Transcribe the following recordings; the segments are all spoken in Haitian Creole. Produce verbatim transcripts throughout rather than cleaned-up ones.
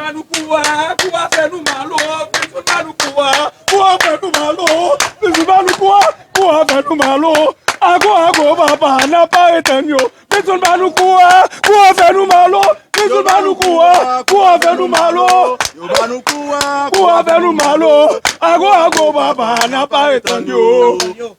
Ba nou kou a, kou a fè nou mal o. Pèsonn ba nou kou a, kou a fè nou mal o. Pèsonn ba nou kou a, kou a fè nou mal o. Ago, ago, papa, n ap arete yo. Pèsonn ba nou kou a, kou a fè nou mal o. Pèsonn ba nou kou a, kou a fè nou mal o. Yo ba nou kou a, kou a fè nou mal o. Ago, ago, papa, n ap arete yo.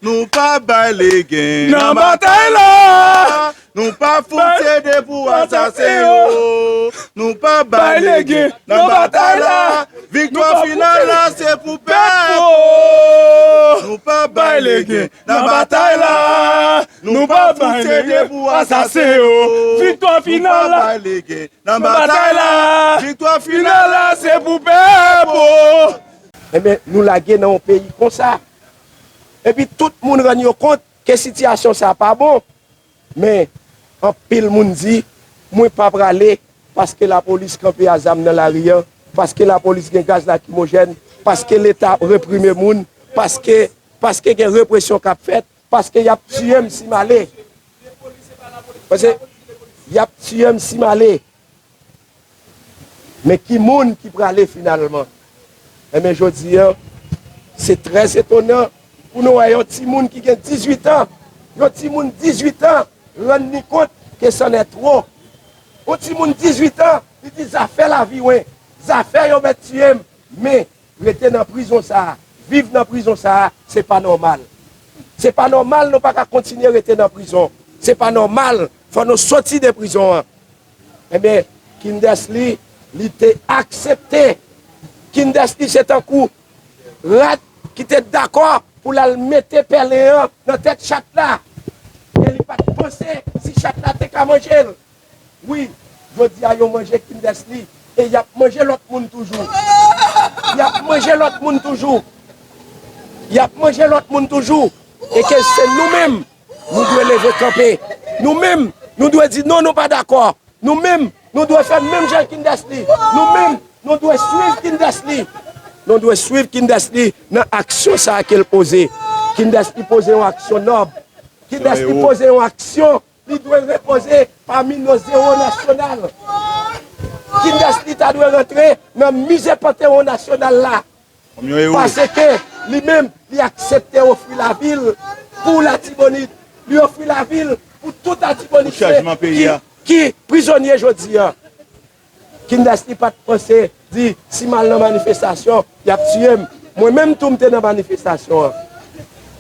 Nou pa bay legen nan batay la. Nou pa fout sede pou asasen yo. Nou pa bay legen nan batay la. Viktwa final la se pou pèp. Nou pa bay legen nan batay la. Nou pa fout sede pou asasen yo. Viktwa final la. Nou pa bay legen nan batay la. Viktwa final la se pou pèp. Ebyen, nou lage nan yon peyi konsa. Epi tout moun rann yo kont ke sitiyasyon sa pa bon. Men, anpil moun di, mwen pa prale, paske lapolis kanpe a zam nan lari a, paske lapolis gen gaz lakrimojèn, paske Leta reprime moun, paske, paske gen represyon k ap fèt, paske y ap tiye m si m ale. Paske y ap tiye m si m ale. Men ki moun ki prale finalman? Enben, jodi a, se trè etonan pou nou wè yon timoun ki gen dizuit an, yon timoun dizuit an, rann li kont ke c'en est trop. Yon timoun dizuit an, li di zafè lavi wen, zafè yo mèt tiye m, men rete nan prizon sa a, viv nan prizon sa a, se pa nòmal. Se pa nòmal, nou pa ka kontinye rete nan prizon. Se pa nòmal, fò nou soti de prizon an. Enben, Kindersly, li te aksepte. Kindersly se tankou rat ki te dakò pou l al mete pèlen an nan tèt chat la. E li pa t panse si chat la te ka manje l. Wi, jodi a yo manje Kindersly e y ap manje lòt moun toujou. Y ap manje lòt moun toujou. Y ap manje lòt moun toujou. E ke se nou menm, nou dwe leve kanpe. Nou menm, nou dwe di non, nou pa dakò. Nou menm, nou dwe fè menm jan Kindersly. Nou menm, nou dwe swiv Kindersly. Nou dwe swiv Kindersly nan aksyon sa a ke l poze. Kindersly poze yon aksyon nòb. Kindersly poze yon aksyon, li dwe repoze pami nos héros nasyonal. Kindersly ta dwe rantre nan mize Pantewon Nasyonal la. Paske li menm, li aksepte ofri lavi l pou Latibonit. Li ofri lavi l pou tout Latibonityen ki, ki prizonye jodi a. Kindersly pa t panse di, si m al nan manifestasyon, y ap tiye m. Mwen menm tou, m te nan manifestasyon an.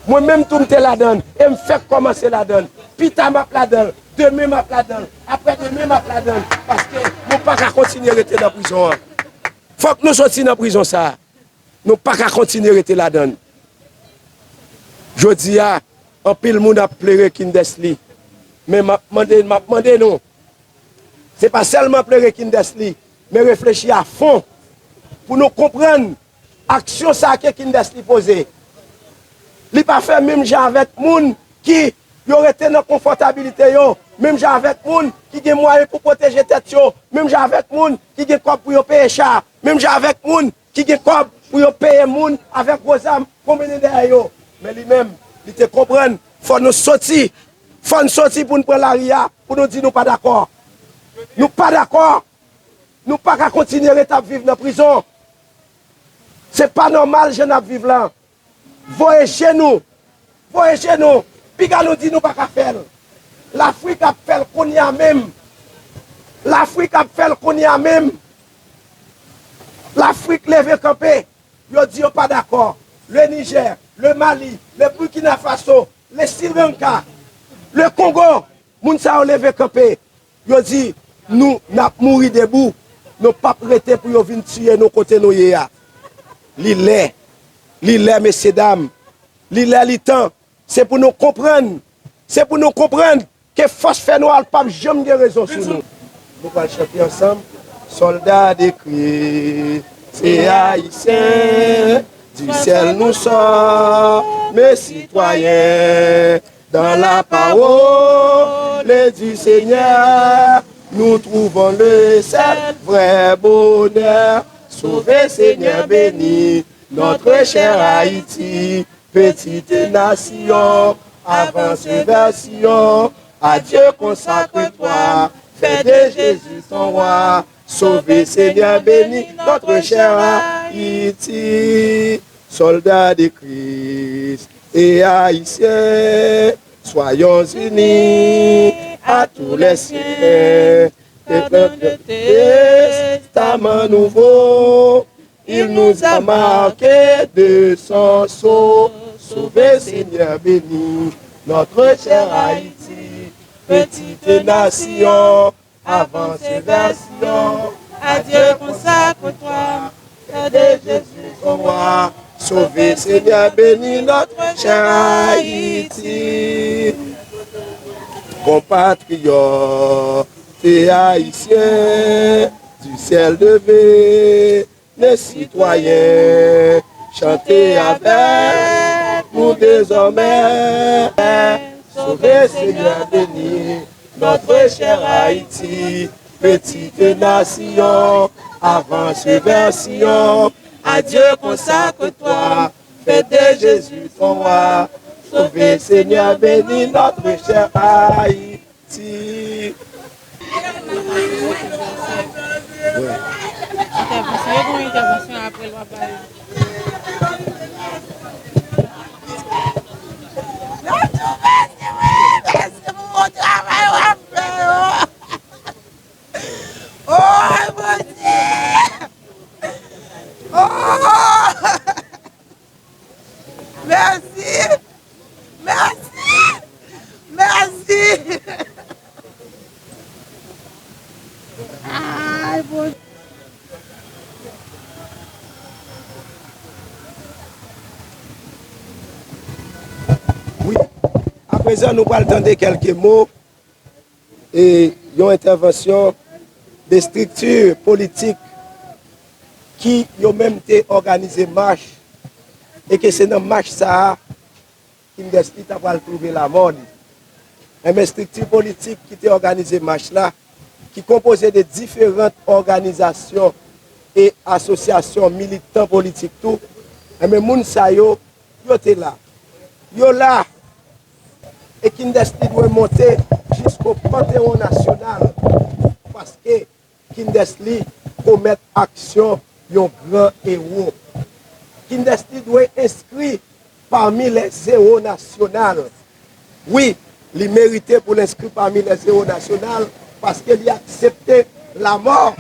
Mwen menm tou, m te ladan l. E m fèk kòmanse ladan l. Pita, m ap ladan l. Demen, m ap ladan l. Aprè demen, m ap ladan l. Paske nou pa ka kontinye rete nan prizon an. Fòk nou soti nan prizon sa a. Nou pa ka kontinye rete ladan l. Jodi a, anpil moun ap plere Kindersly. Men m ap mande, m ap mande nou, se pa sèlman plere Kindersly, men reflechi a fon pou nou konprann aksyon sa ke Kindersly poze. Li pa fè menm jan avèk moun ki yo rete nan konfòtabilite yo, menm jan avèk moun ki gen mwayen pou pwoteje tèt yo, menm jan avèk moun ki gen kòb pou yo peye cha, menm jan avèk moun ki gen kòb pou yo peye moun avèk gwo zam pou mennen dèyè yo. Men li menm, li te konprann, fò nou soti, fò n soti pou n pran lari a, pou nou di nou pa dakò. Nou pa dakò. Nou pa ka kontinye ret ap viv nan prizon. Se pa nòmal jan n ap viv la. Voye je nou. Voye je nou. Piga nou di nou pa ka fè l. Lafrik ap fè l kounye a menm. Lafrik ap fè l kounye a menm. Lafrik leve kanpe. Yo di yo pa dakò. Le Niger, le Mali, le Burkina Faso, le Sri Lanka, le Congo, moun sa yo leve kanpe. Yo di, nou, n ap mouri debou. Nou p ap rete pou yo vin tiye nou kote nou ye a. Li lè. Li lè, mesyedam. Li lè, li tan. Se pou nou konprann. Se pou nou konprann ke fòs fènwa a p ap janm gen rezon sou nou. Nou pral chante ansanm. Soldats de Christ, c'est haïtiens, du ciel nous sommes, mes citoyens. Dans la parole du Seigneur, nous trouvons le seul vrai bonheur. Sauve, Seigneur, bénis notre chère Haïti, petite nation, avance vers Sion. À Dieu consacre-toi, fais de Jésus ton roi. Sauver, Seigneur, bénis notre chère Haïti. Soldats de Christ et Haïtiens, soyons unis à tous les siens. Et dans le testament nouveau, il nous a marqués de son sceau. Sauver, Seigneur, bénis notre chère Haïti, petite nation, avance vers Sion. À Dieu consacre-toi, fais de Jésus ton roi. Sauver, Seigneur, bénis notre chère Haïti. Compatriotes et Haïtiens du ciel, levez, les citoyens, chantez avec nous désormais. Sauver, Seigneur, bénis notre chère Haïti, petite nation, avance vers Sion. À Dieu consacre-toi, fais de Jésus ton roi. Sauver, Seigneur, bénis notre chère Haïti. Entèvansyon, yo gen yon entèvansyon apre l w ap ba yo. Mèsi, wi, mèsi pou bon travay w ap fè yo. Oh, Bondye! Oh! Mèsi! Mèsi! Mèsi! Ay, Bondye! Wi. Aprezan, nou pral tande kèlke mo e yon entèvansyon de estrikti politik ki yo menm te òganize mach e ke se nan mach sa a Kindersly ta pral twouve lamò li. Enben, estrikti politik ki te òganize mach la, ki konpoze de diferan òganizasyon e asosyasyon militan politik tou, enben, moun sa yo, yo te la. Yo la! E Kindersly dwe monte jisko Pantewon Nasyonal, paske Kindersly komèt aksyon yon gran ewo. Kindersly dwe enskri pami lè zewo nasyonal. Wi, li merite pou l enskri pami lè zewo nasyonal, paske li aksepte lamò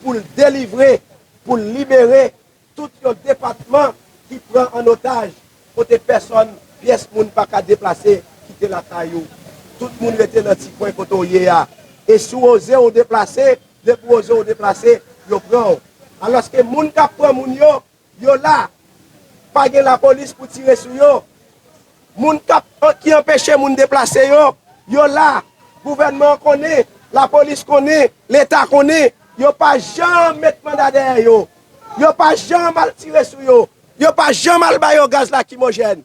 pou l delivre, pou l libere tout yon depatman ki pran an otaj, kote pèsòn, pyès moun pa ka deplase, kite lakay ou. Tout moun rete nan ti kwen kote w ye a. E si w oze w deplase, depi w oze w deplase, yo pran w. Alòske moun k ap pran moun yo, yo la. Pa gen lapolis pou tire sou yo. Moun k ap, ki anpeche moun deplase yo, yo la. Gouvènman an konnen, lapolis konnen, Leta konnen, yo pa janm met manda dèyè yo. Yo pa janm al tire sou yo. Yo pa janm al ba yo gaz lakimojèn.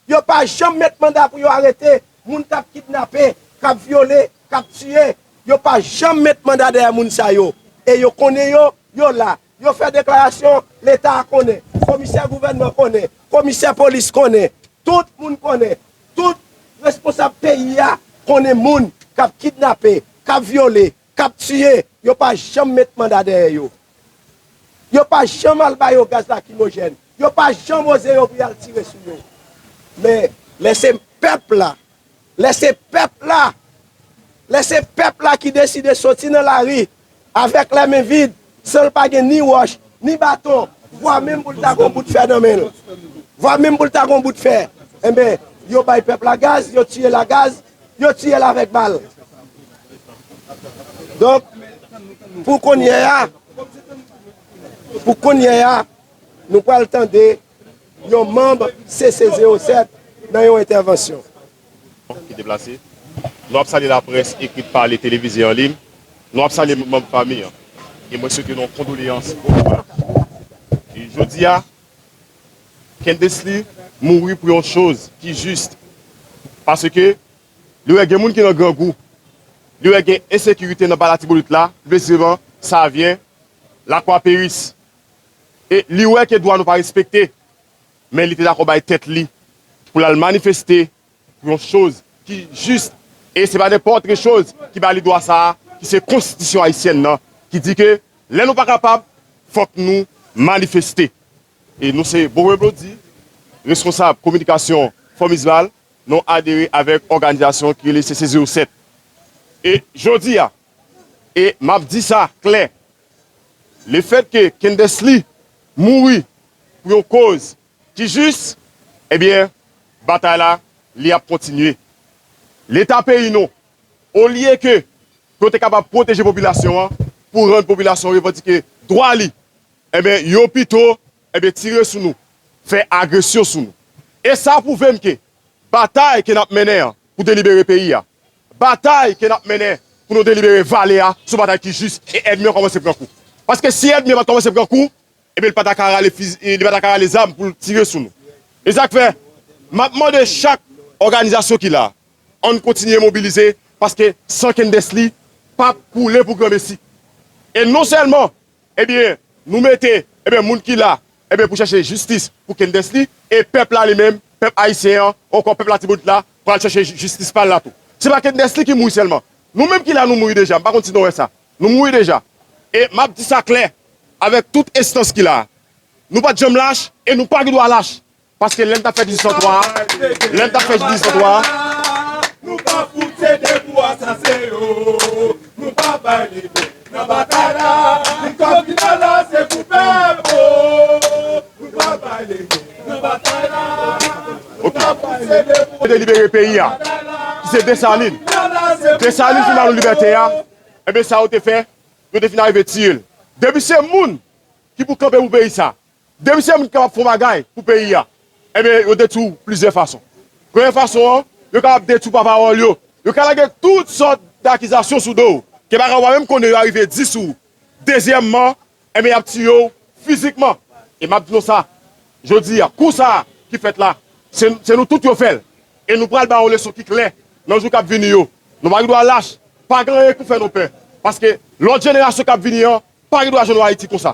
Yo pa janm met manda pou yo arete moun k ap kidnape, k ap vyole, k ap tiye. Yo pa janm met manda dèyè moun sa yo. E yo konnen yo, yo la. Yo fè deklarasyon, Leta a konnen, komisè gouvènman konnen, komisè polis konnen, tout moun konnen, tout responsab peyi a konnen moun k ap kidnape, k ap vyole, k ap tiye, yo pa janm met manda dèyè yo. Yo pa janm al ba yo gaz lakimojèn. Yo pa janm oze yo pou y al tire sou yo. Men, lè se pèp la, lè se pèp la, lè se pèp la ki deside soti nan lari avèk lè men vid, san l pa gen ni wòch, ni baton, vwa menm pou l ta gon bout fè nan men l. Vwa menm pou l ta gon bout fè. Enben, yo bay pèp la gaz, yo tiye l a gaz, yo tiye l avèk bal. Donk, pou kounye a, pou kounye a, nou pral tande yon manm C C zewo sèt nan yon entèvansyon. Ki deplase. Nou ap salye laprès ekrit, pale, televize an liy. Nou ap salye manm fanmi an. E mwen swete nou kondoleyans gwo kouraj. E jodi a, Kindersly mouri pou yon choz ki jis. Paske li wè gen moun ki nan grangou. Li wè gen ensekirite nan ba Latibolit la, pli presizeman, Savyen, Lakwa Peris. E li wè ke dwa nou pa respekte. Men li te dakò bay tèt li pou l al manifeste pou yon choz ki jis. E se pa nenpòt choz ki ba li dwa sa a, ki se konstitisyon ayisyèn nan. ki di ke lè nou pa kapab, fòk nou manifeste. E nou se Bowé Blody, reskonsab kominikasyon Fòm Izbal, nou adere avèk òganizasyon ki rele C C zewo sèt. E jodi a, e m ap di sa klè, lefètke Kendesly mouri pou yon koz ki jis, ebyen, batay la, li ap kontinye. Leta peyi nou, olye ke, ke yo te kapab pwoteje popilasyon an, pou rann popilasyon an revandike dwa li, ebyen, yo pito, ebyen, tire sou nou, fè agresyon sou nou. E sa pwouve m ke batay ke n ap mennen an pou delibere peyi a, batay ke n ap mennen pou nou delibere vale a, se yon batay ki jis, e ènmi an kòmanse pran kou. Paske si ènmi an pa t kòmanse pran kou, ebyen, li pa ta ka rale fizi, li pa ta ka rale zam pou l tire sou nou. E sa k fè, m ap mande chak òganizasyon ki la, ann kontinye mobilize, paske san Kendesly p ap koule pou granmesi. E non sèlman, ebyen, nou mete, ebyen, moun ki la, ebyen, pou chèche jistis pou Kendesly, e pèp la li menm, pèp ayisyen an, ankò pèp Latibonit la, pral chèche jistis pa l la tou. Se pa Kendesly ki mouri sèlman. Nou menm ki la, nou mouri deja. M pa konn si nou wè sa. Nou mouri deja. E m ap di sa klè, avèk tout enstans ki la. Nou pa t janm lach, e nou pa gen dwa lach. Paske lè n t ap fè dizuit san twa a, lè n t ap fè dizuit san twa a, nou pa fout sede pou asasen yo. Nou pa bay li men nan batay la. Viktwa final la, se pou pèp, o. Nou pa bay li men nan batay la. Nou pa fout sede pou delibere peyi a, ki se Desalin. Desalin fin al Liberté a, ebyen, sa yo te fè, yo te fin arive tiye l. Depi se moun ki pou kanpe pou peyi sa, depi se moun ki kapab fè yon bagay pou peyi a, ebyen, yo detwi w plizyè fason. Premye fason an, yo kapab detwi w pa pawòl yo. Yo ka lage tout sòt dakizasyon sou do w, ke bagay w pa menm konnen yo arive di sou ou. Dezyèmman, ebyen, y ap tiye w fizikman. E m ap di nou sa, jodi a, kou sa a ki fèt la, se, se nou tout yo fè l. E nou pral ba yon leson ki klè nan jou k ap vini yo. Nou pa gen dwa lach, pa gen anyen pou fè nou pè. Paske lòt jenerasyon k ap vini an, pa gen dwa jwenn yon Ayiti konsa.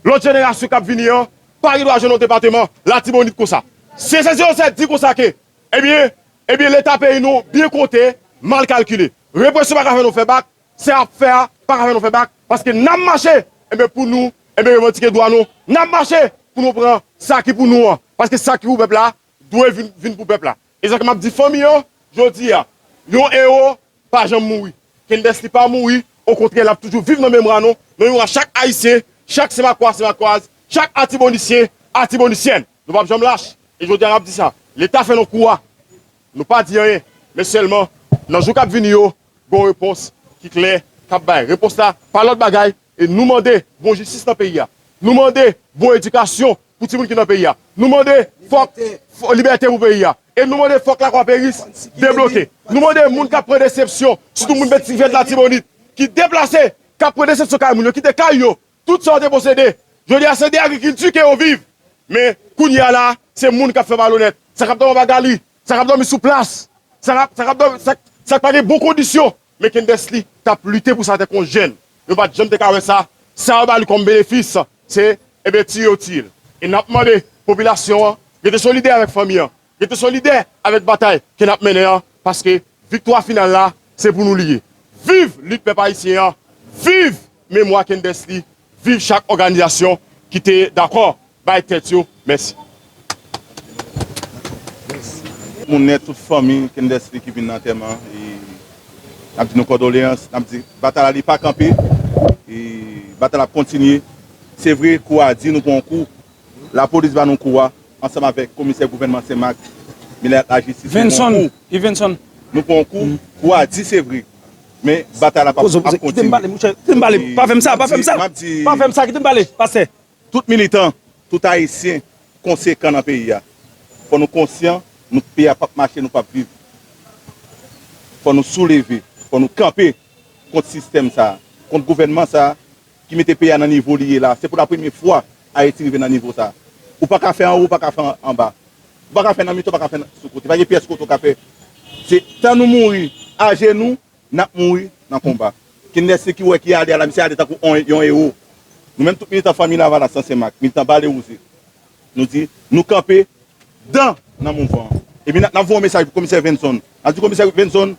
Lòt jenerasyon k ap vini an, pa gen dwa jwenn yon depatman Latibonit konsa. Se, se, se, se di konsa ke, ebyen, ebyen, Leta peyi nou byen konte, mal kalkile. Represyon pa ka fè nou fè bak, sa y ap fè a pa ka fè nou fè bak, paske n ap mache, ebyen, pou nou, ebyen, revandike dwa nou. N ap mache pou nou pran sa ki pou nou an, paske sa ki pou pèp la, dwe vin, vin pou pèp la. E sa ke m ap di fanmi an, jodi a, yon ewo pa janm mouri. Kendesly pa mouri, okontrè, l ap toujou viv nan memwa nou, nan memwa chak Ayisyen, chak Senmakwa, Senmakwaz, chak Atibonisyen, Atibonisyèn. Nou p ap janm lach. E jodi a, n ap di sa. Leta fè nou kou a. Nou pa di anyen. Men sèlman, nan jou k ap vini yo, gen yon repons ki klè k ap bay. Repons la, pa lòt bagay, e nou mande bon jistis nan peyi a. Nou mande bon edikasyon pou timoun ki nan peyi a. Nou mande fòk, fò-, libète pou peyi a. E nou mande fòk Lakwa Peris debloke. Nou mande moun k ap pran desepsyon, sitou moun Ti Rivyè, Latibonit, ki deplase, k ap pran desepsyon kay moun yo, kite kay yo, tout sa yo te posede. Jodi a, se de agrikilti ke yo viv. Men, kounye a la, se moun k ap fè malonèt. Sa k ap dòmi anba gali, sa k ap dòmi sou plas, sa k ap, sa k ap dòmi, sa, sa k pa gen bon kondisyon. Men Kendesly t ap lite pou sa, te kon jèn. Yo pa t janm te ka wè sa. Sa yo ba li kòm benefis, se, ebyen, tiye yo tiye l. E n ap mande popilasyon an, rete solidè avèk fanmi an, rete solidè avèk batay ke n ap mennen an, paske viktwa final la, se pou nou li ye. Viv lit pèp ayisyen an, viv memwa Kendesly, viv chak òganizasyon ki te dakò bay tèt yo. Mèsi. Moun nèt, tout fanmi Kendesly ki vin nan antèman, e n ap di nou kondoleyans, n ap di batay la li pa kanpe, e batay la ap kontinye. Se vre, kou a di nou pran yon kou, lapolis ba nou kou a, ansanm avèk komisè gouvènman Senmak, minis lajistis, nou pran yon kou. Ki Venson? Nou pran yon kou, kou a di se vre. Men batay la p ap, ap kontinye. Kite m pale, monchè, kite m pale. Pa fè m sa, pa fè m sa. M ap di, m ap di, pa fè m sa, kite m pale, pastè. Tout militan, tout Ayisyen konsekan nan peyi a, fò nou konsyan, nou, peyi a p ap mache, nou p ap viv. Fò nou souleve, fò nou kanpe kont sistèm sa a, kont gouvènman sa a, ki mete peyi a nan nivo li ye la. Se pou la premye fwa Ayiti rive nan nivo sa a. Ou pa ka fè anwo, ou pa ka fè anba. Ou pa ka fè nan mitan, ou pa ka fè sou kote. Pa gen pyès kote ou ka fè. Se tan nou mouri ajenou, n ap mouri nan konba. Kendesly ki wè ki ale a la, misye ale tankou on, yon ewo. Nou menm tout militan Fanmi Lavalas nan Senmak, militan Bale Wouze, nou di, nou kanpe dan nan mouvman an. Epi n ap, n ap voye yon mesaj pou komisè Venson. N ap di komisè Venson,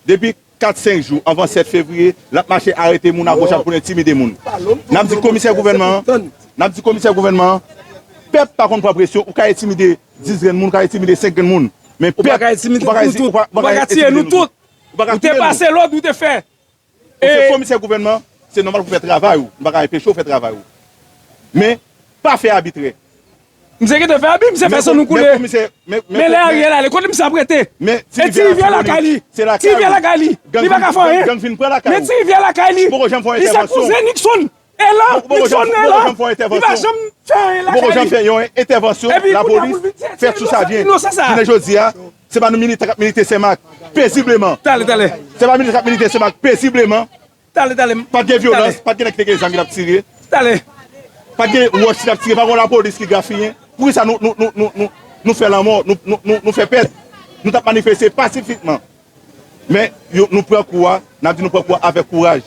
depi kat, senk jou anvan sèt fevriye, l ap mache arete moun agoch a pou l entimide moun. N ap di komisè gouvènman an, n ap di komisè gouvènman an, pèp pa konn pran presyon, ou ka entimide dis grenn moun, ou ka entimide senk grenn moun. Men pèp, ou pa ka entimide nou tout, ou pa ka tiye nou tout. Ou te pase lòd, ou te fè. Ou se komisè gouvènman, se nòmal pou w fè travay ou. Nou pa ka anpeche w fè travay ou. Men, pa fè abitrè. Misye gentan fè abi, misye fè san nou koule. Men lè Ariel ale, kote misye ap rete? E ti rivyè lakay li. Ti rivyè lakay li. Li pa ka fè anyen. Men ti rivyè lakay li. Li se kouzen Nixon. E la, Nixon e la. Li pa janm fè anyen lakay li. Epi kounye a pou l vin tiye ti inosan sa. Jounen jodi a, se pa nou militan k ap milite Senmak pezibleman. Se pa militan k ap milite Senmak pezibleman. Talè, talè. Pa t gen vyolans, pa t gen nèg ki te gen zam ki t ap tire. Talè. Pa t gen wòch ki t ap tire, pa t gen lapolis ki grafiyen. Poukisa nou, nou, nou, nou, nou, nou fè lanmò, nou, nou, nou, nou fè pèt? Nou t ap manifeste pasifikman. Men, yo, nou pran kou a, n ap di nou pran kou a avèk kouraj.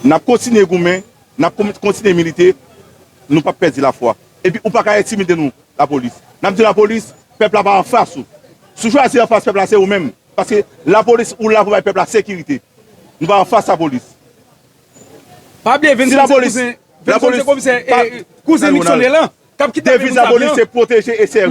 N ap kontinye goumen, n ap kon-, kontinye milite, nou p ap pèdi lafwa. Epi, ou pa ka entimide nou, lapolis. N ap di lapolis, pèp la pa anfas ou. Si w chwazi anfas pèp la, se ou menm. Paske lapolis ou la pou bay pèp la sekirite. Nou pa anfas lapolis. Pa bliye, Vincent se kouzen, Vincent se komisè, e, kouzen Nixon e lan, k ap kidnape moun sa byen. Deviz lapolis se pwoteje e sèvi.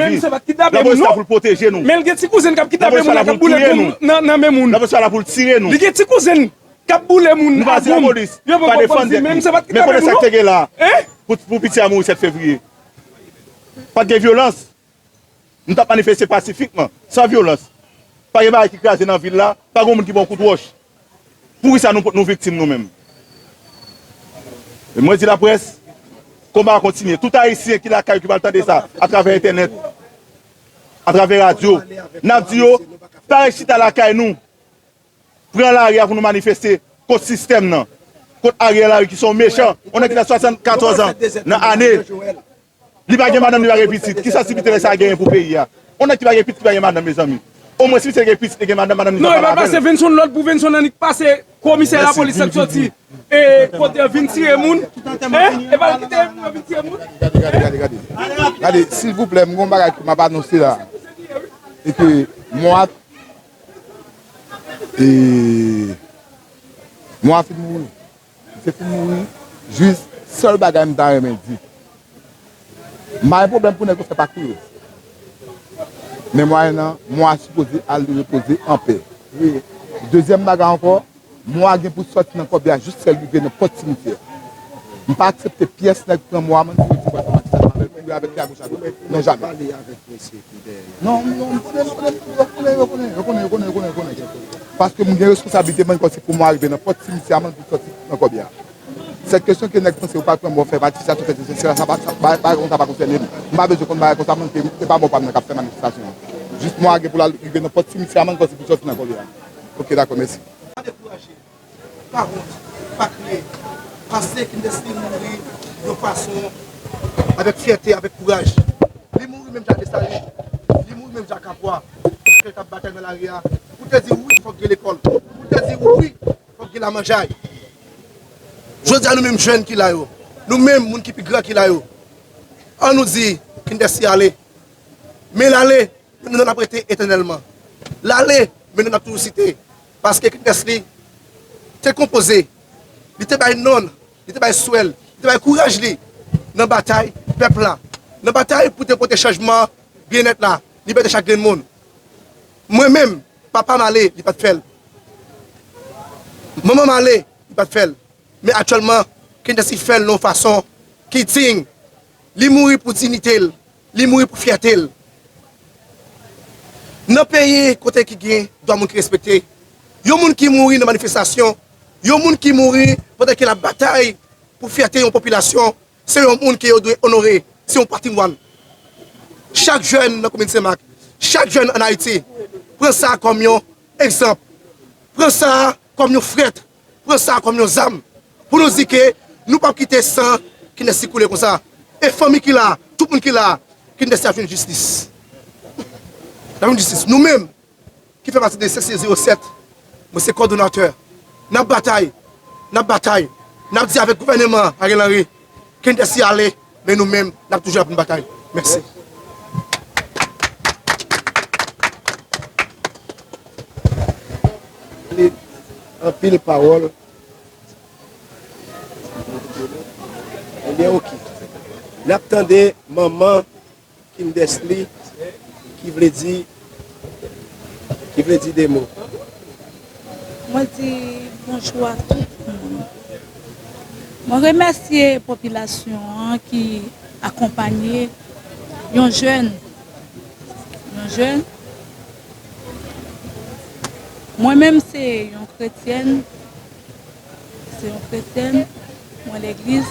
Lapolis la pou l pwoteje nou. Men l gen ti kouzen k ap kidnape moun la, k ap boule moun nan, nan men moun. Lapolis la pou l tire nou. Li gen ti kouzen k ap boule moun ak gonm. Yo poko konn si, men misye pa t kidnape moun non. Men konnen sa k te gen la pou, pou piti a mouri sèt fevriye. Pa t gen vyolans. Nou t ap manifeste pasifikman, san vyolans. Pa gen bagay ki kraze nan vil la, pa gen moun ki ba w kout wòch. Poukisa nou, nou viktim nou menm? E mwen di laprès, konba a kontinye. Tout Ayisyen ki lakay yo ki pral tande sa atravè entènèt, atravè radyo, n ap di yo, pa ret chita lakay nou. Pran lari a pou nou manifeste kont sistèm nan, kont Ariel Henry ki se yon mechan, yon nèg ki nan swasannkatòz an nan ane. Li pa gen madanm, li pa gen pitit. Ki sansibite nèg sa a genyen pou peyi a? Yon nèg ki pa gen pitit, ki pa gen madanm, mezanmi. Omwen si misye gen pitit, li gen madanm, madanm li pa pale avè l. Non, e pa pase Venson lòd pou Venson annik pase komisè lapolis la k soti e kote vin tire moun. Hein? E pa l ki te vin tire moun. Gade, gade, gade, gade. Gade, silvouplè, m gen yon bagay ke m ap anonse la. E ke mwa E mwa fin mouri. Misye fin mouri. Jis sèl bagay m ta renmen di. M pa gen pwoblèm pou nèg yo fè pakri yo. Men mwa an, mwa sipoze al repoze anpè. Dezyèm bagay ankò, mwa gen pou sòti nan kòbè a jis lè l rive nan pòt simityè. M pa aksepte pyès nèg pran mwa m ann tire ti bwa sa makitaj avè l, kouri avèk li agoch adwat. Non, jamè. Non, non, m konnen, m konnen, yo konnen, yo konnen, yo konnen, yo konnen, yo konnen, yo konnen. Paske m gen responsablite, mwen, kòm se pou mwa rive nan pòt simityè a, mwen, pou sòti nan kòbè a. Sèt kesyon ke nèg panse yo pral pran mò fè manifestasyon, fè sesi, sela, sa pa, sa, bagay, bagay konsa pa konsène m. M pa bezwen konn bagay konsa, mwen, ke se pa mò pa m nan k ap fè manifestasyon an. Jis mwa gen pou l al rive nan pòt simityè a, mwen, kòm se pou sòti nan kòbè a. Oke, dakò, mèsi. Pa dekouraje. Pa wont, pa kriye, paske Kindesly mouri yon fason avèk fyète, avèk kouraj. Li mouri menm jan ak Desalin, li mouri menm jan ak Kapwa, pandan ke l t ap batay nan lari a, pou te di wi, fòk gen lekòl, pou te di wi, fòk gen lamanjay. Jodi a, nou menm jèn ki la yo, nou menm moun ki pi gran ki la yo, ann nou di Kindesly ale. Men l ale, men non l ap rete etènèlman. L ale, men non l ap toujou site. Paske Kindesly te konpoze, li te bay non l, li te bay swè l, li te bay kouraj li nan batay pèp la, nan batay pou te pote chanjman, byennèt la, libète chak grenn moun. Mwen menm, papa m ale, li pa t fè l. Manman m ale, li pa t fè l. Men aktyèlman, Kindesly fè l nan yon fason ki diy. Li mouri pou diyite l, li mouri pou fyète l. Nan peyi kote ki gen dwa moun ki respekte, yon moun ki mouri nan manifestasyon, yon moun ki mouri pandan ke l ap batay pou fyète yon popilasyon, se yon moun ke yo dwe onore, se yon patrimwàn. Chak jèn nan komin Senmak, chak jèn ann Ayiti, pran sa kòm yon egzanp, pran sa kòm yon frèt, pran sa kòm yon zam pou nou di ke nou p ap kite san Kindesly koule konsa. E fanmi ki la, tout moun ki la, Kindesly ap jwenn jistis. L ap jwenn jistis. Nou menm, ki fè pati de sèt sèt zewo sèt, mwen se kòdonatè. N ap batay, n ap batay, n ap di avèk gouvèneman Ariel Henry, Kindesly ale, men nou menm, n ap toujou la pou n batay. Mèsi. Anpil pawòl. Ebyen, oke. N ap tande manman Kindesly ki vle di, ki vle di de mo. Mwen di bonjou a tout moun. Mwen remèsye popilasyon an ki akonpanye yon jèn, yon jèn. Mwen menm se yon kretyèn, se yon kretyèn, mwen legliz,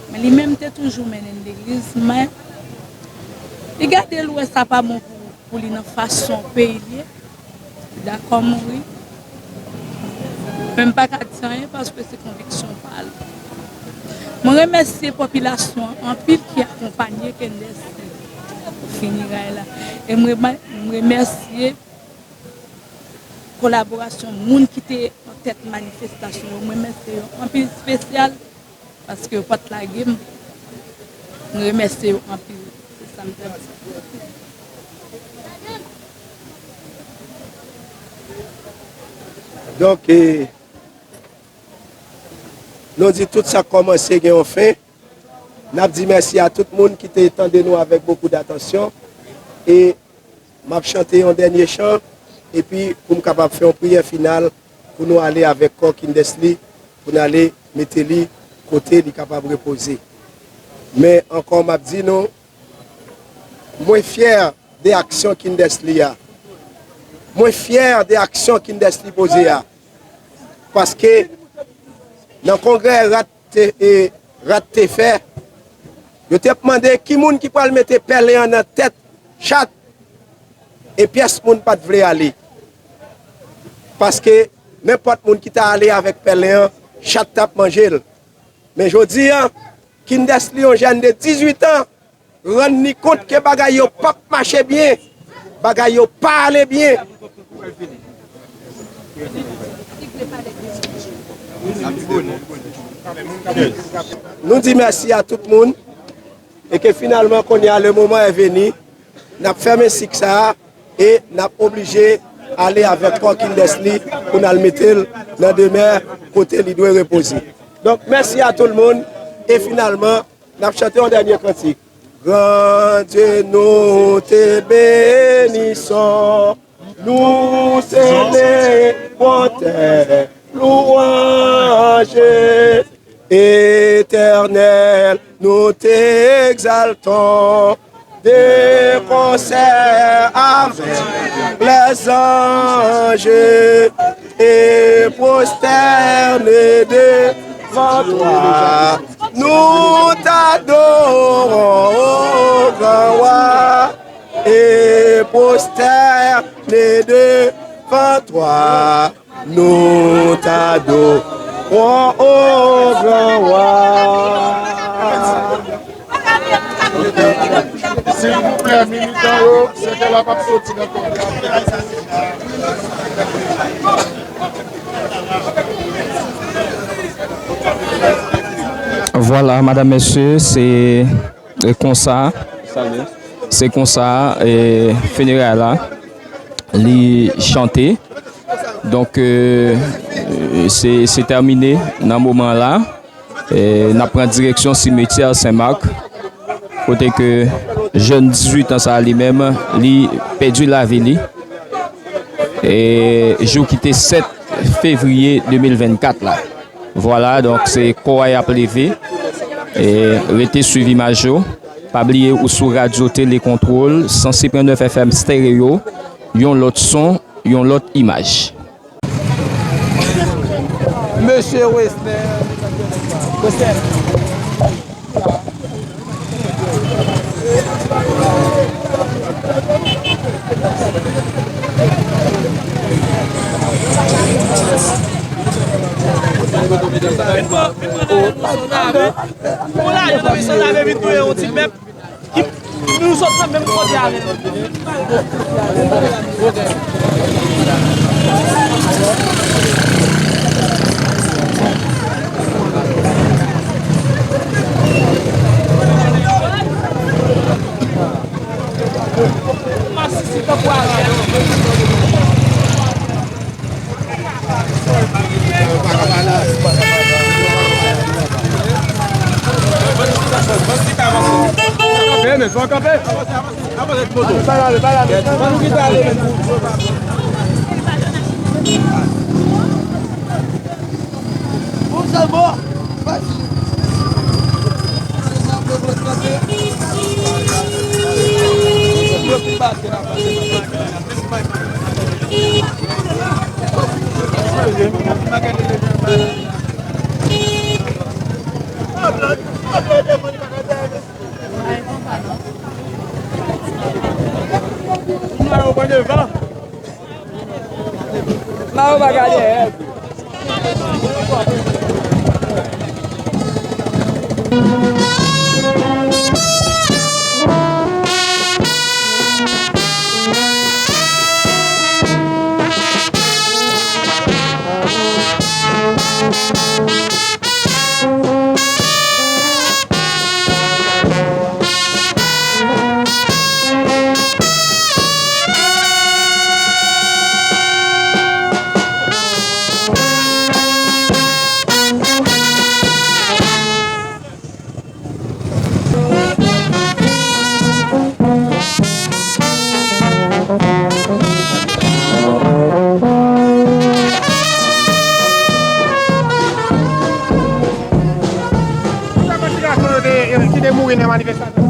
men li menm te toujou mennen n legliz, men li gade l wè sa pa bon pou, pou li nan fason peyi l ye, li dakò mouri. Men m pa ka di anyen paske se konviksyon pa l. Mwen remèsye popilasyon an anpil ki akonpanye Kendès pou fineray la. E m remè-, m remèsye kolaborasyon moun ki te an tèt manifestasyon yo. Mwen remèsye yo anpil espesyal paske yo pa t lage m. Mwen remèsye yo anpil. Se sa m ta di. Donk, eh, nou di tout sa k kòmanse gen yon fen. N ap di mèsi a tout moun ki te tande nou avèk bokou datansyon. E m ap chante yon dènye chan, epi pou m kapab fè yon priyè final pou nou ale avèk kò Kindesly, pou n ale mete li kote li kapab repoze. Men ankò, m ap di nou, mwen fyè de aksyon Kindesly a. Mwen fyè de aksyon Kindesly poze a. Paske nan kongrè rat te, e, rat te fè, yo te ap mande ki moun ki pral mete pèlen an nan tèt chat, e pyès moun pa t vle ale. Paske nenpòt moun ki ta ale avèk pèlen an, chat t ap manje l. Men jodi a, Kindesly, yon jèn de dizuit an, rann li kont ke bagay yo p ap mache byen, bagay yo pa ale byen. Nou di mèsi a tout moun, e ke finalman, kounye a, le moment est venu, n ap fèmen sik sa a, e n ap oblije ale avèk kò Kindesly pou n al mete l nan demè kote li dwe repoze. Donk, mèsi a tout moun, e finalman, n ap chante yon dènye kantik. Granndye, nou te benison, nou te levante lwanj. Etènèl, nou te egzaltan de konsè avèk lèzanj e pwostène devan twa. Nou t'adorons, ô gran wa, et prosternés devant toi. Nous t'adorons, ô grand roi. Silvouplè, militan yo, sèkèy la p ap soti nan kò. Vwala, madanm, mesye, se, e konsa, se konsa, e, fineray la, li chante. Donk, e, se, se tèmine nan moman la. E, n ap pran direksyon simetyè Sen Mak, kote ke jèn dizuit an sa a li menm, li pèdi lavi li. E, jou ki te sèt fevriye de mil vennkat la. Vwala, donk se kò a y ap leve. E, rete swiv imaj yo. Pa bliye ou sou Radyo Tele Kontwòl, san sèt pwen nèf F M Stereo, yon lòt son, yon lòt imaj. Mesye Wesner, Wesner. Vin pran, vin pran nan lè nou sanave. Pou la, yo sanave vin touye yon ti pèp. Ki, nou sot nan menm kote avè l. Masisi tankou avè l. Fò kanpe. Avanse, avanse, avanse ti moto. Ban nou kite ale. Bon, se bon. Mayo pa gade. Ki te mouri nan manifestasyon.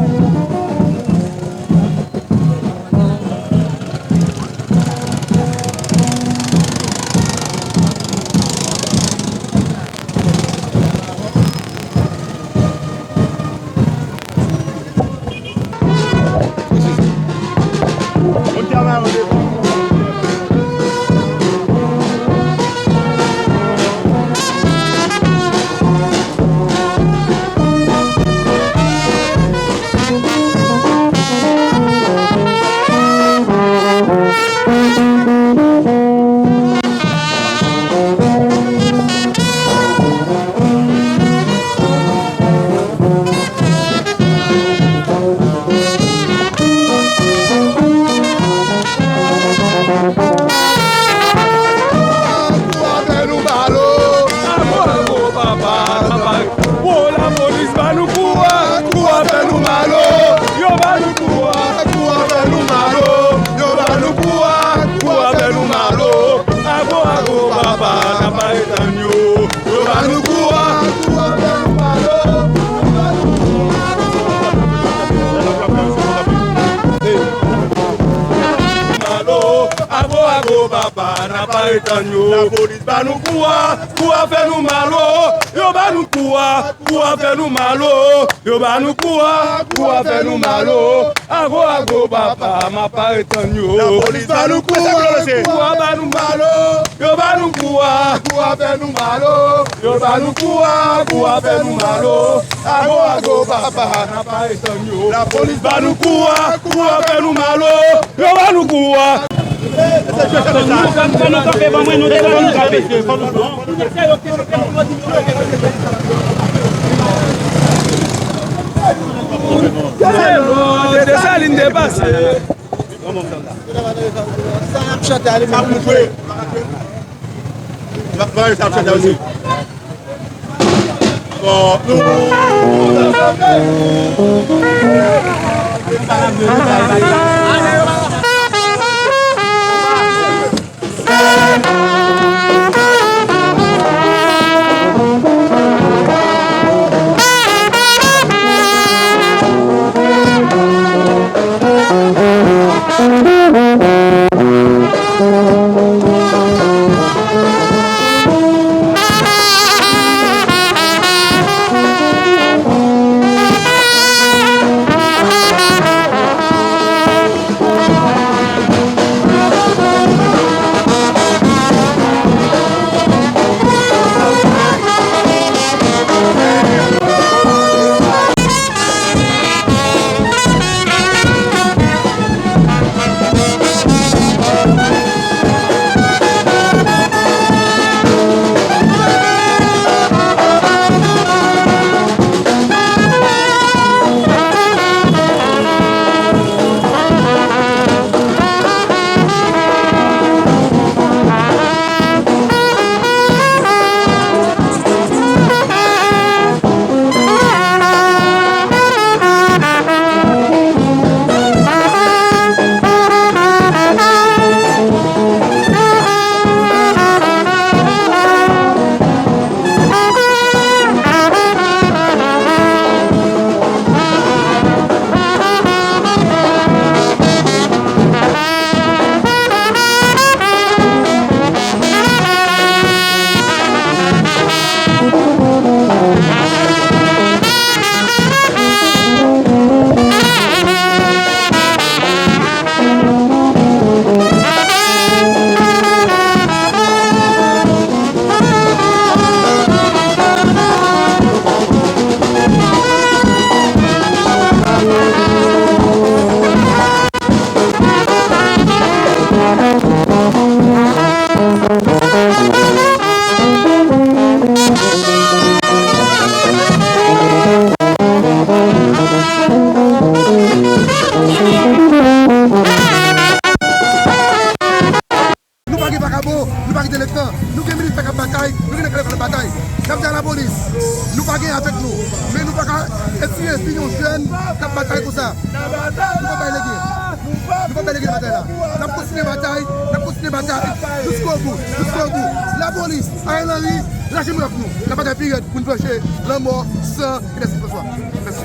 Kou a fè nou mal o. Ago, ago, papa, papa. Wo, lapolis ba nou kou a, kou a fè nou mal o. Yo ba nou kou a, kou a fè nou mal o. Yo ba nou kou a, kou a fè nou mal o. Ago, ago, papa, n ap pa ret tann yo. Yo ba nou kou a, kou a fè nou mal o. Yo ba nou kou a, kou a fè nou mal o. Mal o, ago, ago, papa, n ap pa ret tann yo. Lapolis ba nou kou a, kou a fè nou mal o. Yo ba nou kou a, kou a fè nou mal o. Yo ba nou kou a, kou a fè nou mal o. Ago, ago, papa, m ap pa ret tann yo. Lapolis ba nou kou a, kou a ba nou mal o. Yo ba nou kou a, kou a fè nou mal o. Yo ba nou kou a, kou a fè nou mal o. Ago, ago, papa, n ap pa ret tann yo. Lapolis ba nou kou a, kou a fè nou mal o. Yo ba nou kou a. Fò nou kanpe, ban mwen, nou te fò nou kanpe. Desalin te pase. Sa y ap chante ale menm. Sa ap chante ale. Etire vi yon jèn k ap batay konsa. Nou p ap bay lege. Nou p ap bay lege nan batay la. N ap kontinye batay, n ap kontinye batay jiskobou, jiskobou. Lapolis, Ariel Henry, lage braf nou. N ap batay pi rèd pou n vanche lanmò, san e dèsèt Franswa. Mèsi.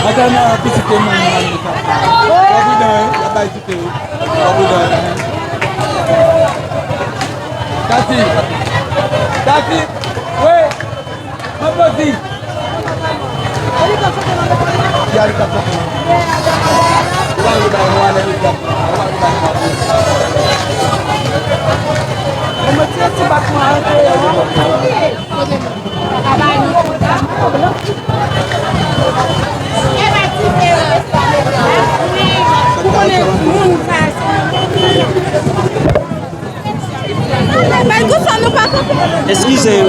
Madanm nan pitit te mouri nan li. Fò pridan wi, y ap bay dike wi. Fò pridan wi. Tati. Tati. Wi. Mwen pozi. Ki a li k ap chante? Ou pa vle bay mwen ale li k ap. Ou pa vle bay mwen ale. Mwen tire ti bat mwen an deyò. Ou konnen moun sa se. Bay gou sa nou pa kanpe. Eskize yo.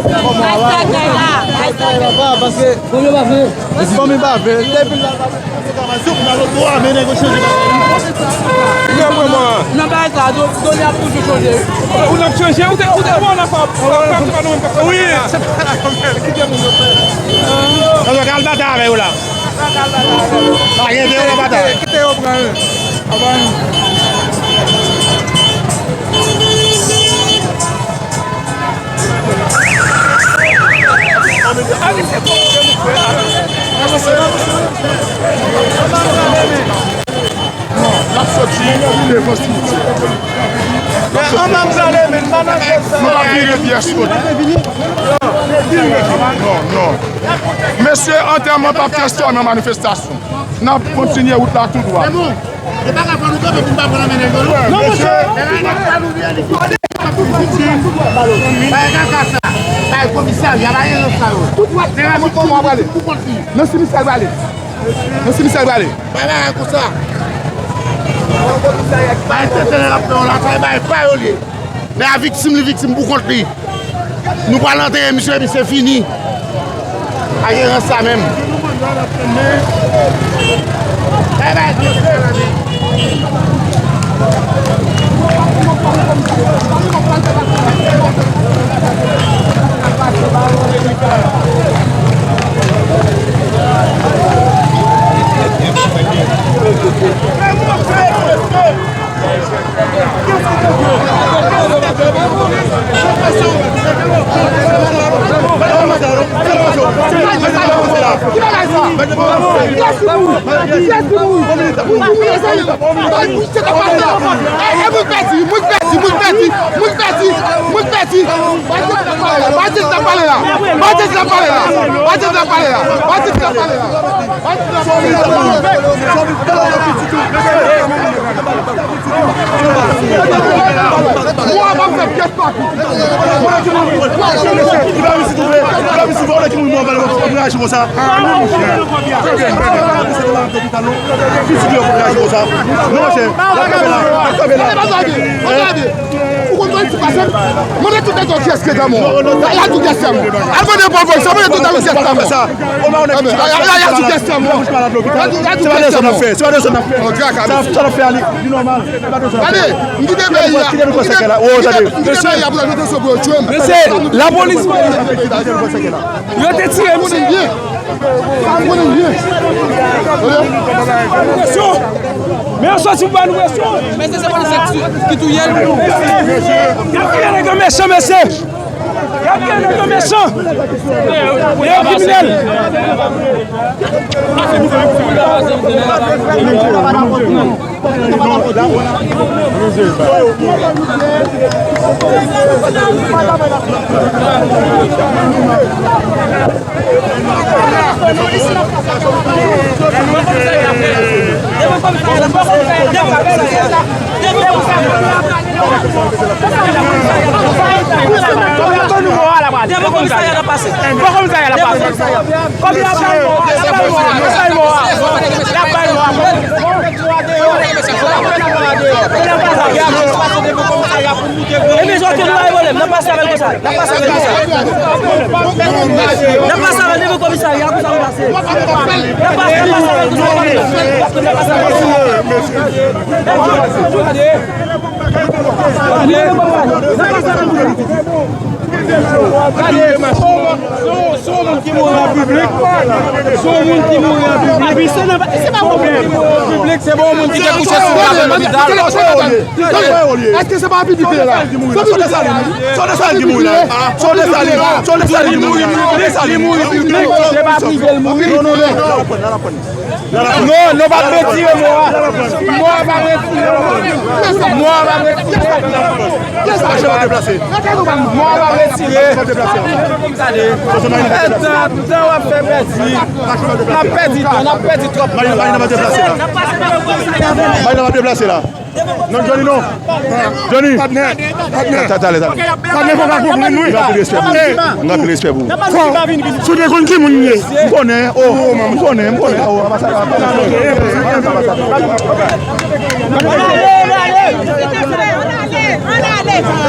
Bay sa kay la. Bay sa kay la. Papa, paske. Premye pa vle. Fanmi pa vle. Depi la, pa vle. Nan bagay sa, do, do li ap toujou chanje. Ou n ap chanje, ou te, ou te, ou n ap fè, ou n ap fè, se pa nou menm k ap fè. Wi, se pa la menm. Kite moun yo fè. Nan yo kal batay avè yo la. Pa gen de yo batay. Kite yo pran yo. N ap soti devan Simitiè. Nou pa vire vyè sot. Non, non. Mesye, antèman p ap transfòme an manifestasyon. N ap kontinye wout la tou dwat. Se pa la fò nou kanpe pou n pa pran nan men nèg yo, non. Non, mesye. Bay kaka sa. Bay komisarya, bay eran sa yo. Tout wap se la pou kont li. Nan simisyè l prale. Nan simisyè l prale. Bay bagay konsa. Bay tenten l ap fè yon lakay, bay pa yo li. Lè a viktim, li viktim pou kont li. Nou pral antere misye epi se fini. Ak erans sa menm. Mwen ap fè pyès pa pyès. Ou pa vin sou touve, ou pa vin sou touve, ou lè ki moun mò, ou pa reyaji konsa. Non, monchè. Pitit yo pou reyaji konsa. Non, monchè. L ap kanpe la, l ap kanpe la. Konn mwen ti pase. Mande tout nèg yo kiyès ki te mò. Y a, y a di kiyès ki te mò. Al mande pou polis, mande tout nèg yo kiyès ki te mò. Ebyen, y a, y a, y a di kiyès ki te mò. Y a di, y a di kiyès ki te mò. Se pa de sa n ap fè. Sa, sa n ap fè a li, li nòmal. Gade, m kite peyi a, m kite, m kite peyi a pou sa mete sou pou yo tchwe m. Mesye, lapolis, yo te tire m. Presyon! Men yo soti pou ba nou presyon! Mesye, se pa se ki touye l. Y ap touye nèg yo mechan, mesye! Y ap touye nèg yo mechan! Men yo kriminèl! Devan komisarya n ap pase. Devan komisarya n ap pase. Kòm y ap bay mò a, y ap bay mò a, y ap bay mò a, y ap bay mò a. Ebyen, sa w te dwe pwoblèm, n ap pase avè l konsa. N ap pase avè l konsa. N ap pase avè l devan komisarya, konsa nou pase. N ap pase, n ap pase avè l konsa. N ap pase avè l konsa. Se yon moun ki mouri an piblik. Se yon moun ki mouri an piblik. Epi se nan, se pa pwoblèm. Piblik, se pa yon moun ki te kouche sou tab nan lopital. Èske se pa piblik li ye la? Se piblik li ye la? Se Desalin ki mouri la. Se Desalin, se Desalin ki mouri la. Li mouri piblik, se pa prive l mouri. Non, non, non. Non, non, pa retire mò a. Mò a pa retire. Mò a pa retire. Mò a pa retire. Gade. Tan, tan w ap fè pèdi. N ap pèdi tan, n ap pèdi twòp tan. Marina pa deplase la. Non, Johnny, non. Johnny. Patnè, patnè. Ta-, talè, talè. Patnè, fò w ka konprann, wi. M gen anpil respè pou ou. M gen anpil respè pou ou. Si w te konn ki moun m ye. M konnen, oh, m konnen, m konnen, oh, anbasadè.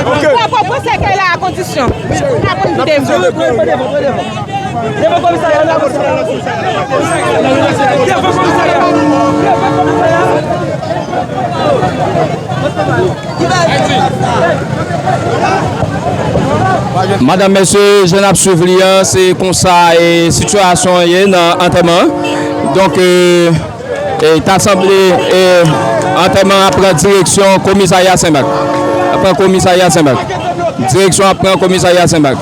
Pran, pran, pran sèkèy la a kondisyon. N ap konn kite m. Devan komisarya, devan komisarya. Devan komisarya. Devan komisarya. Madanm, mesye, jan n ap swiv li an, se konsa, e, sitiyasyon an ye nan antèman an. Donk, e, e, ta sanble, e, antèman an ap pran direksyon komisarya Senmak. Ap pran komisarya Senmak. Direksyon ap pran komisarya Senmak.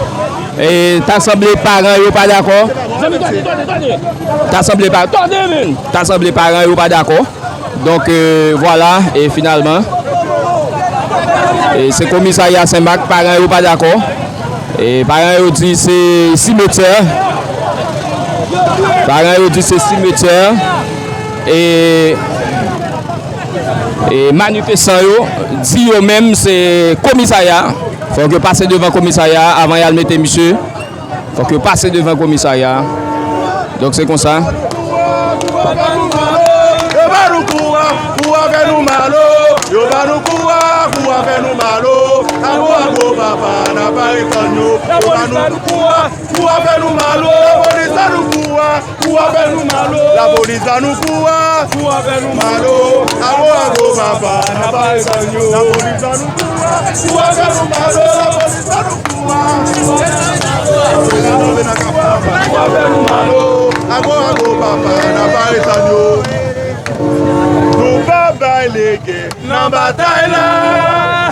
E, ta sanble paran yo pa dakò. Ta sanble pa, ta sanble paran yo pa dakò. Donk, e, vwala, e finalman, e, se komisarya Senmak, paran yo pa dakò. E, paran yo di se simetyè. Paran yo di se simetyè. E, e manifestan yo di yo menm se komisarya. Fòk yo pase devan komisarya avan y al mete misye. Fòk yo pase devan komisarya a. Donk, se konsa. Yo ba nou kou a, kou a fè nou mal o. Yo ba nou kou a, kou a fè nou mal o. Ago, ago, papa, n ap arete yo. Yo ba nou kou a, kou a fè nou mal o. Lapolis ba nou kou a, kou a fè nou mal o. Lapolis ba nou kou a, kou a fè nou mal o. Ago, ago, papa, n ap arete yo. Lapolis ba nou kou a, kou a fè nou mal o. Lapolis ba nou Ago, ago, papa, n ap arete yo. Nou p ap bay lege nan batay la.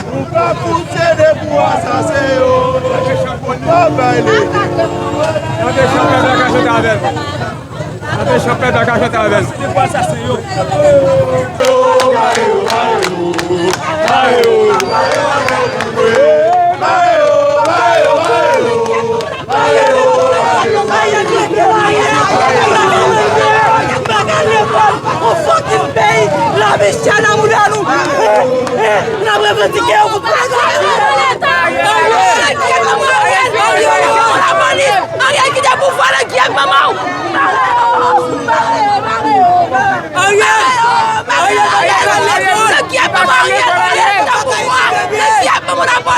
Nou p ap pouse de pou asasen yo. Nou p ap bay lege. Tande chanpèt la ka chante avè l. Tande chanpèt la ka chante avè l. Ariel, kite pouvwa, nèg ki ak manman w. Ariel! Ariel, Ariel, Ariel! Nèg ki ak manman w, Ariel, Ariel, kite pouvwa. Nèg ki ak manman w,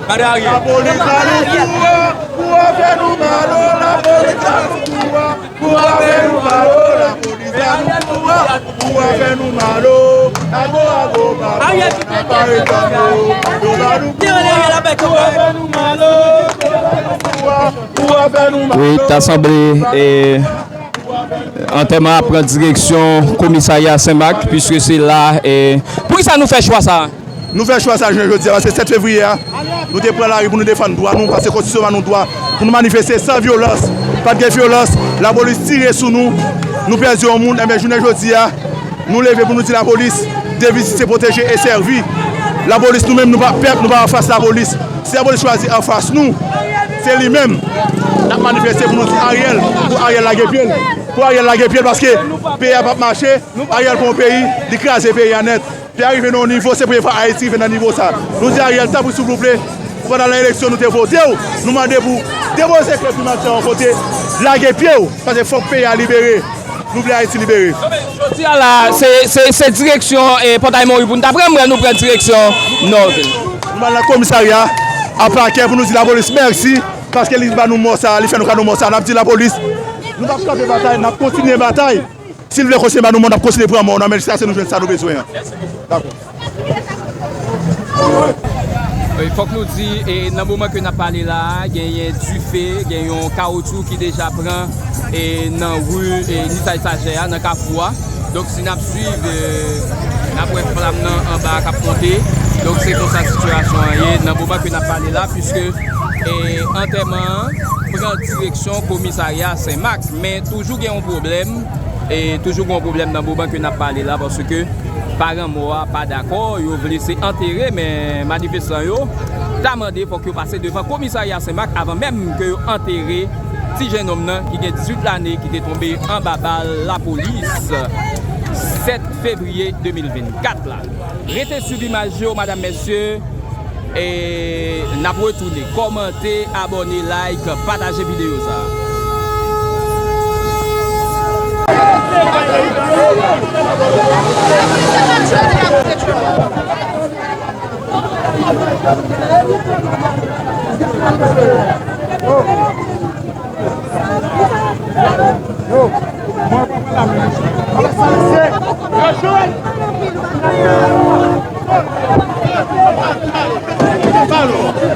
Gade Ariel. Lapolis a nou kou a, kou a fè nou mal o, lapolis a nou kou a, kou a fè nou mal o, lapolis a nou kou a, kou a fè nou mal o, ago, ago, babo, n ap arete nou, yo ba nou kou a, kou a fè nou mal o, kou a fè nou mal o. Wi, ta sanble, e, Antèman ap pran direksyon komisarya Senmak, piske se la, e, poukisa nou fè chwa sa a? Nou fè chwa sa a jounen jodi a, paske sèt fevriye a, nou te pran lari pou nou defann dwa nou, paske konstitisyon ban nou dwa pou nou manifeste san vyolans. Pa t gen vyolans, lapolis tire sou nou, nou pèdi yon moun, enben jounen jodi a, nou leve pou nou di lapolis, deviz se pwoteje e sèvi. Lapolis, nou menm, nou pa pèp, nou pa anfas lapolis. Si lapolis chwazi anfas nou, se li menm n ap manifeste pou nou di Ariel, pou Ariel lage pye l. Pou Ariel lage pye l, paske peyi a p ap mache, Ariel pran yon peyi, li kraze peyi a nèt. Peyi a rive nan yon nivo, se premye fwa Ayiti rive nan nivo sa. Nou di Ariel, tanpri, silvouplè, pandan nan eleksyon nou te vote w, nou mande pou depoze kle primatè yon kote, lage pye w, paske fòk peyi a libere. Nou vle Ayiti libere. Jodi a la, se, se, se direksyon, e, Pòtay Mori pou n ta pran, m wè nou pran direksyon nò vil. Nou pral nan komisarya a pakè pou nou di lapolis mèsi, paske li ba nou mò sa, li fè nou kado mò sa. N ap di lapolis, nou p ap kanpe batay, n ap kontinye batay. Si l vle kontinye ba nou mò, n ap kontinye pran mò nan men l jiskaske nou jwenn sa nou bezwen an. Dakò. E, fòk nou di, e, nan moman ke n ap pale la a, genyen dife, gen yon kawotchou ki deja pran, e, nan ri, e, Nisay Sajè a, nan kafou a. Donk, si n ap swiv, e, n ap wè flanm nan anba a k ap monte. Donk, se konsa sitiyasyon an ye nan moman ke n ap pale la, piske, e, antèman an pran direksyon komisarya Senmak. Men toujou gen yon pwoblèm, e toujou gen yon pwoblèm nan moman ke n ap pale la, paske paran mò a pa dakò, yo vle se antere, men manifestan yo ta mande fòk yo pase devan komisarya Senmak avan menm ke yo antere ti jennonm nan ki gen dizuit lane ki te tonbe anba bal lapolis sèt fevriye de mil vennkat la. Rete swiv imaj yo, madam, mesye. E n ap retounen. Kòmante, abòne, like, pataje videyo sa a.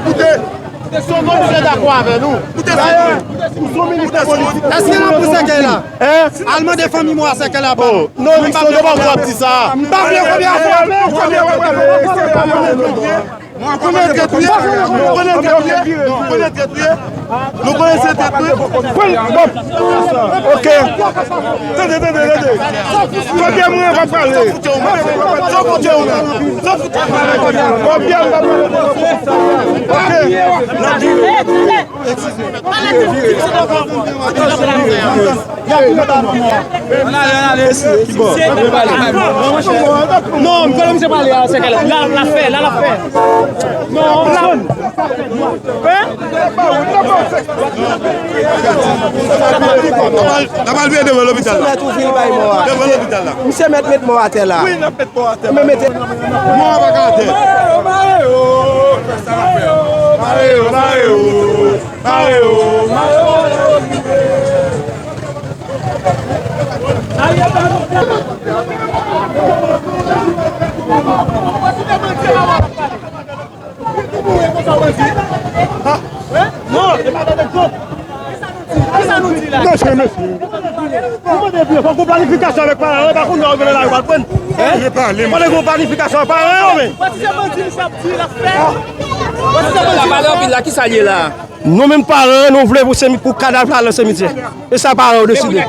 Koute, se yon komisè dakò avè nou. Koute, se yon minis politik. Èske n ap pou sèkèy la? Al mande fanmi mò a sèkèy la. Non, Nixon, yo pa w ap di sa. M pa vle konbyen fwa. Konbyen fwa? Nou konnen tèt li ye. Nou konnen tèt li ye. Nou konnen tèt li ye. Nou konnen se tèt li ye. Ok. Tande, tande, tande. Kote mwen pa pale? Sa fout yo menm. Sa fout yo menm. Kote mwen pa pale? Ok. N ap vire. Vire, vire. Non, m konnen misye pale a, se kèl la, la fè, la, la fè. Non, la. Hein? N ap al vire devan lopital la. Devan lopital la. Misye mèt met mò atè la. Wi, n ap met mò atè la. Men mete. Mò a pa ka atè. Mare yo, mare yo. Mare yo, mare yo. Mare yo, mare yo. Mesye, mesye. Fòk gon planifikasyon avèk paran yo, pa kounye a yo vin la yo pa pran. Fòk gon planifikasyon ak paran yo, men. Sa pale anpil la, ki sa l ye la? Nou menm paran yo, nou vle pou semi-, pou kadav la nan simityè. E sa paran yo deside.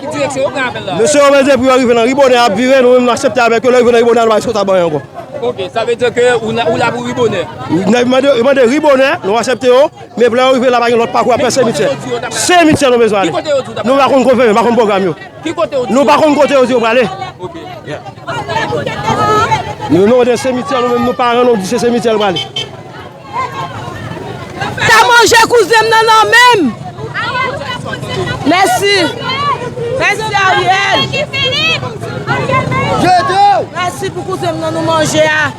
Mesye yo mande pou yo rive nan Ribonè, ap vire, nou menm nou aksepte avèk yo, lè yo rive nan Ribonè, nou pa sot a bay ankò. Ok, sa vle di ke ou la, ou la pou Ribonè? Yo mande, yo mande Ribonè, nou aksepte yo, men lè yo rive la, pa gen lòt pakou, ap fè simityè. Simityè nou bezwen ale. Nou pa konn konfime, pa konn pwogram yo. Nou pa konn kote yo di yo prale. Nou, nou mande simityè, nou menm nou paran, nou di se simityè l prale. Ta manje kouzen m nan nan men m. Mèsi. Mèsi, Ariel. Mèsi pou kouzen m nan nou manje a.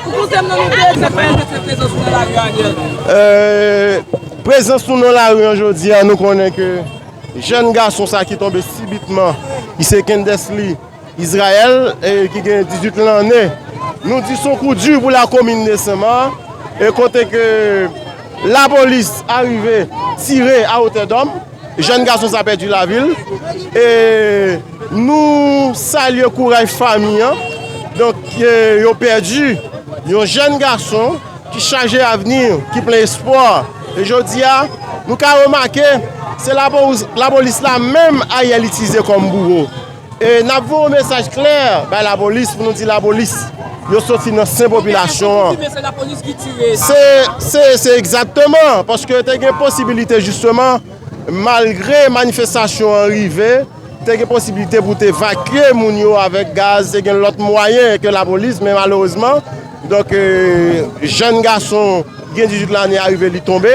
Pou kouzen m nan nou bezwen. Prezans nou nan lari an jodi a, nou konnen ke jèn gason sa ki tonbe sibitman, ki se Kendesly Israël, e ki gen dizuit lannen. Nou di s on kou di pou lakomin de Senmak, e kote ke lapolis arive tire a otè dòm. Jèn gason sa pèdi lavi l. E nou salye kouraj fanmi an. Donk, e, yo pèdi yon jèn gason ki chaje avni, ki plen espwa. E jodi a, nou ka remake, se lapolis, lapolis la menm Ariel itilize kòm bouwo. E n ap voye yon mesaj klè bay lapolis pou nou di lapolis, yo soti nan sen popilasyon an. Se, se, se egzakteman, paske te gen posibilite jisteman, malgre manifestasyon an rive, te gen posibilite pou te evakye moun yo avèk gaz, te gen lòt mwayen ke lapolis, men malerezman, donk, e, jèn gason gen dizuit lane a rive li tonbe,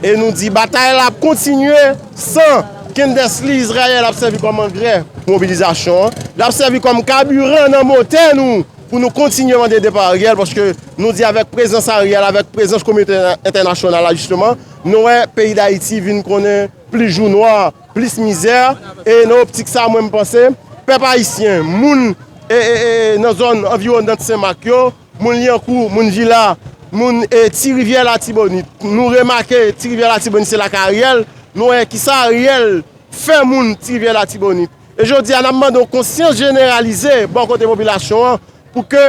e nou di batay la ap kontinye san Kendesly Israël ap sèvi kòm angrè pou mobilizasyon an, l ap sèvi kòm kabiran nan motè nou, pou nou kontinye mande depa Ariel, paske nou di avèk prezans Ariel, avèk prezans kominote entènasyonal la, jisteman, nou wè peyi Dayiti vin konnen plis jou nwa, plis mizè, e nan optik sa, mwen, m panse, pèp ayisyen, moun, e, e, e, nan zòn anviwònant Senmak yo, moun Lyankou, moun Vila, moun, e, Ti Rivyè Latibonit, nou remake Ti Rivyè Latibonit se lakay Ariel, nou wè kisa Ariel fè moun Ti Rivyè Latibonit. E jodi a, n ap mande yon konsyans jeneralize bò kote popilasyon an pou ke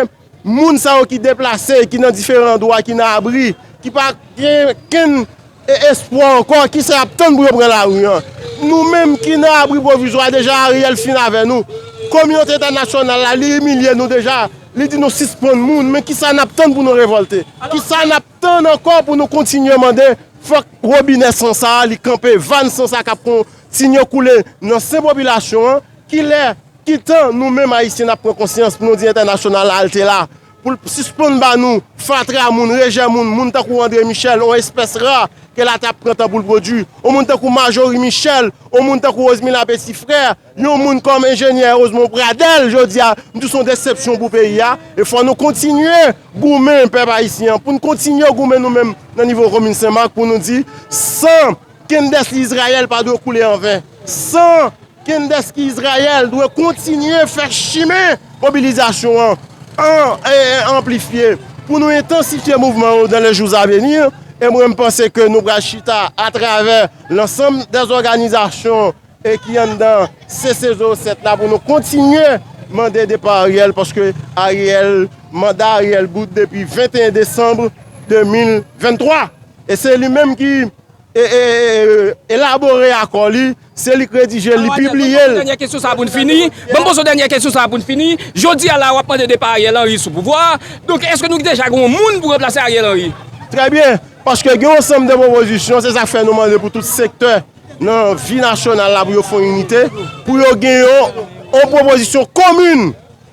moun sa yo ki deplase, ki nan diferan andwa, ki nan abri, ki pa gen kenn e- espwa ankò, kisa y ap tann pou yo pran lari an? Nou menm ki nan abri pwovizwa deja, Ariel fin avè nou. Kominote entènasyonal la, li imilye nou deja. Li di nou sispann moun, men kisa n ap tann pou nou revòlte? Kisa n ap tann ankò pou nou kontinye mande? Fòk wobinè san sa a, li kanpe, vàn san sa k ap kontinye koule nan sen popilasyon an. Kilè, ki tan nou menm Ayisyen n ap pran konsyans pou nou di entènasyonal la, halte la, pou l sispann ba nou fatra moun, rejè moun, moun tankou André Michel, yon espès ra ke latè ap pran tan pou l pwodui, yon moun tankou Marjorie Michel, yon moun tankou Rosemila Petit Frère, yon moun kòm enjenyè Rosemond Pradel, jodi a, m di se yon desepsyon pou peyi a. E fò nou kontinye goumen, pèp ayisyen an, pou n kontinye goumen nou menm nan nivo komin Senmak, pou nou di, san Kendesly Israël pa dwe koule anven. San Kendesly Israël dwe kontinye fè chimen mobilizasyon an, an, e, e, anplifye, pou nou entansifye mouvman yo dans les jours à venir. E mwen, m panse ke nou pral chita atravè lansanm dè òganizasyon e ki anndan C C zewo sèt la pou nou kontinye mande depa Ariel, paske Ariel, manda Ariel bout depi venteyen desanm de mil venntwa. E se li menm ki e, e, e, elabore akò li, se li k redije l, li pibliye l. Dènyè kesyon sa pou n fini. Ban m poze w dènyè kesyon sa pou n fini. Jodi a la, w ap mande depa Ariel Henry sou pouvwa a. Donk, èske nou deja gen yon moun pou ranplase Ariel Henry? Trè byen, paske gen yon ansanm de pwopozisyon, se sa k fè nou mande pou tout sektè nan vi nasyonal la pou yo fè yon inite, pou yo gen yon, yon pwopozisyon komin,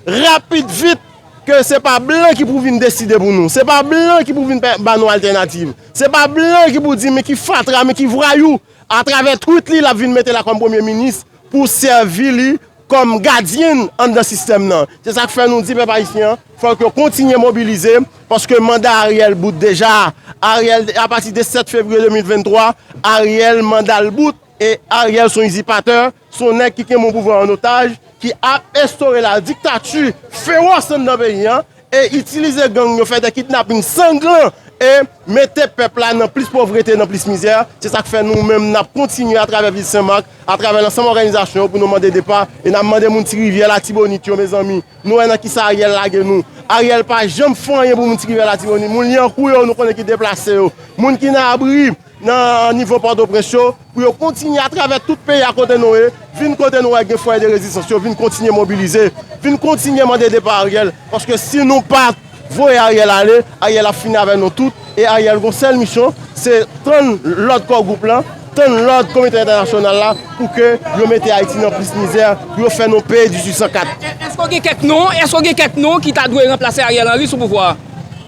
rapid, vit, ke se pa blan ki pou vin deside pou nou. Se pa blan ki pou vin pè- ba nou altènativ. Se pa blan ki pou di men ki fatra, men ki vwayou, atravè tweet li, l ap vin mete la kòm premye minis pou sèvi li kòm gadyen anndan sistèm nan. Se sa k fè nou di pèp ayisyen an, fòk yo kontinye mobilize, paske manda Ariel bout deja. Ariel, apati de sèt fevriye de mil venntwa, Ariel manda l bout, e Ariel se yon izipatè, se yon nèg ki kenbe yon pouvwa an otaj, ki ap enstore la diktati fewòs anndan peyi an, e itilize gang yo fè de kidnaping sanglan e mete pèp la nan plis povrete, nan plis mizè. Se sa k fè nou menm n ap kontinye atravè vil Senmak, atravè lansanm òganizasyon yo pou nou mande depa, e n ap mande moun Ti Rivyè Latibonit yo, mezanmi, nou wè nan kisa Ariel lage nou. Ariel pa janm fè anyen pou moun Ti Rivyè Latibonit, moun Lyankou yo, nou konnen ki deplase yo, moun ki nan abri, nan nivo Pòtoprens yo, pou yo kontinye atravè tout peyi a kote nou ye, vin kote nou wè gen fwayè de rezistans yo, vin kontinye mobilize, vin kontinye mande depa Ariel, paske si nou pa voye Ariel ale, Ariel ap fini avè nou tout, e Ariel gon sèl misyon, se tann lòd kò gwoup lan, tann lòd kominote entènasyonal la, pou ke yo mete Ayiti nan plis mizè, pou yo fè nou peye dizuit san kat. Èske w gen kèk non, èske w gen kèk non ki ta dwe ranplase Ariel Henry sou pouvwa a?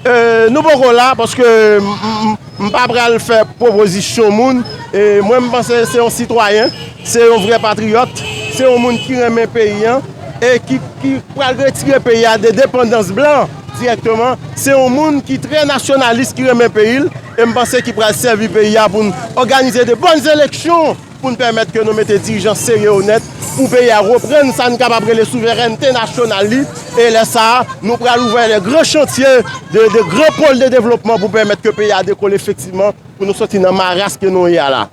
E, nou poko la, paske m, m, m pa pral fè pwopozisyon moun. E mwen, m panse se yon sitwayen, se yon vrè patriyòt, se yon moun ki renmen peyi an. e ki, ki pral retire peyi a de depandans blan dirèkteman, se yon moun ki trè nasyonalis, ki renmen peyi l, e m panse ki pral sèvi peyi a pou n òganize de bòn eleksyon, pou n pèmèt ke nou mete dirijan serye, onèt, pou peyi a reprann sa n kapab rele souverènte nasyonal li. E lè sa a, nou pral ouvè de gran chantye, de, de gran pòl de devlopman pou pèmèt ke peyi a dekole efektivman, pou nou soti nan maras ke nou ye a la.